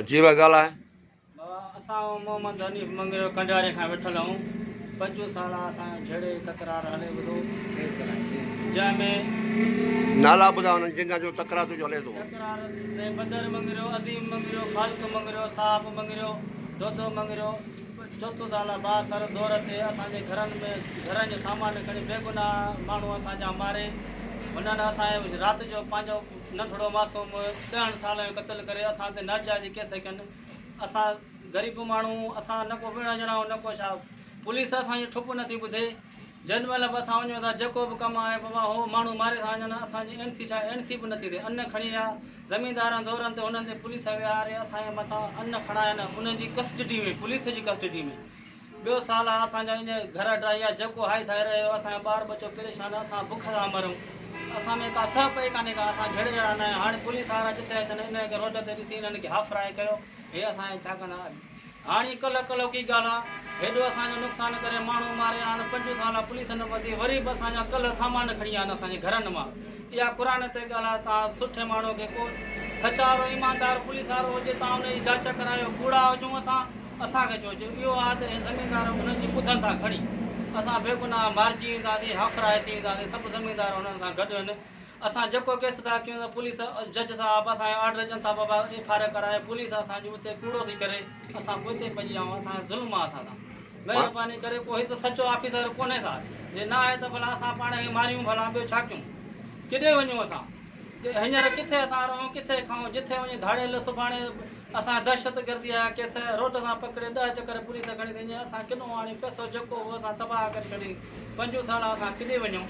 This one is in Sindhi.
جي ڀاء ڳالهاء. بابا اسان محمد حنيف مڱريو ڪنڊياري کان ويٺل آهيون پنجون سال آ اسان جو جهيڙي جي تڪرار هلي پيو جنهن ۾. نالا ٻڌاء انهن جن جو تڪرار تنهنجو هلي ٿو. تڪرار ۾ بدر مڱريو، عظيم مڱريو، خالق مڱريو، صاحب مڱريو، دودو مڱريو چوٿون سال آ بااثر زور تي اسان جي گهرن ۾ گهرن جو سامان کڻي بيگناهه ماڻهو اسان جا ماري هنن اسان جي رات جو پنهنجو ننڍڙو معصوم ڏهن سالن جو قتل ڪري اسان تي ناجائزي ڪيس ڪن اسان غريب ماڻهو اسان نه ڪو وڙهڻ جهڙا آهيون نه ڪو ڇا پوليس اسان جي ٺپ نٿي ٻڌي جنهن مهل به اسان وڃون ٿا جيڪو به ڪم آهي بابا هو ماڻهو ماري ٿا وڃن اسان جي اين سي ڇا اين سي به نٿي ٿئي ان کڻي ويا زميندارن زورن تي هنن تي پوليس ويهاري اسان جي مٿان ان کڻاين انهن جي ڪسٽڊي ۾ پوليس جي ڪسٽڊي ۾ ٻيو سال آ اسان جا اڃ گهر ڊاهي آ جيڪو هائي ٿائي رهيو اسان جو ٻار ٻچو پريشان آ اسان بک سان مرون اسان ۾ ڪا سهپ ئي ڪانهي ڪا اسان جهڙي جهڙا نه آهيون هاڻي پوليس وارا جٿي اچن انهن کي روڊ تي ڏسي انهن کي هاف فرائي ڪيو هي اسان کي ڇا ڪندا هاڻي ڪلهه ڪلهوڪي ڳالهه آ هيڏو اسان جو نقصان ڪري ماڻهو ماري آن پنجون سال آ پوليس نه ٻڌي وري به اسان جا ڪلهه سامان کڻي آن اسان جي گهرن مان اها قرآن تي ڳالهه آ توهان سٺي ماڻهو کي ڪو سچارو ايماندار پوليس وارو هجي توهان ان جي جاچ ڪرايو ڪوڙا هجون اسان اسان کي چئجو اهو آهي ته اهي زميندار انهن جي ٻڌن ٿا کڻي اسان بيگناهه مارجي وينداسين هاف فرائي ٿي وينداسين سڀ زميندار انهن سان گڏ آهن اسان جيڪو ڪيس ٿا ڪيون ته پوليس جج صاحب اسان کي آرڊر ڏين ٿا بابا ايف I R ڪرايو پوليس اسان جي اتي ڪوڙو ٿي ڪري اسان پوئتي پئجي ويا آهيون اسان کي ظلم آهي اسان سان مهرباني ڪري ڪو هت سچو آفيسر ڪونهي ٿا جي نه آهي ته ڀلا اسان پاڻ کي ماريون ڀلا ٻيو ڇا ڪيون ڪيڏي وڃون اسان هينئر ڪٿي اسان رهون ڪٿي کائون جٿي وڃي ڌاڙيل سڀاڻي اسان دهشتگردي جا ڪيس روڊ تان پڪڙي ڏهه چڪر پوليس کڻي ٿي وڃي اسان ڪيڏو آڻيون پئسو جيڪو هو اسان تباهه ڪري ڇڏيون پنجون سال اسان ڪيڏي وڃون.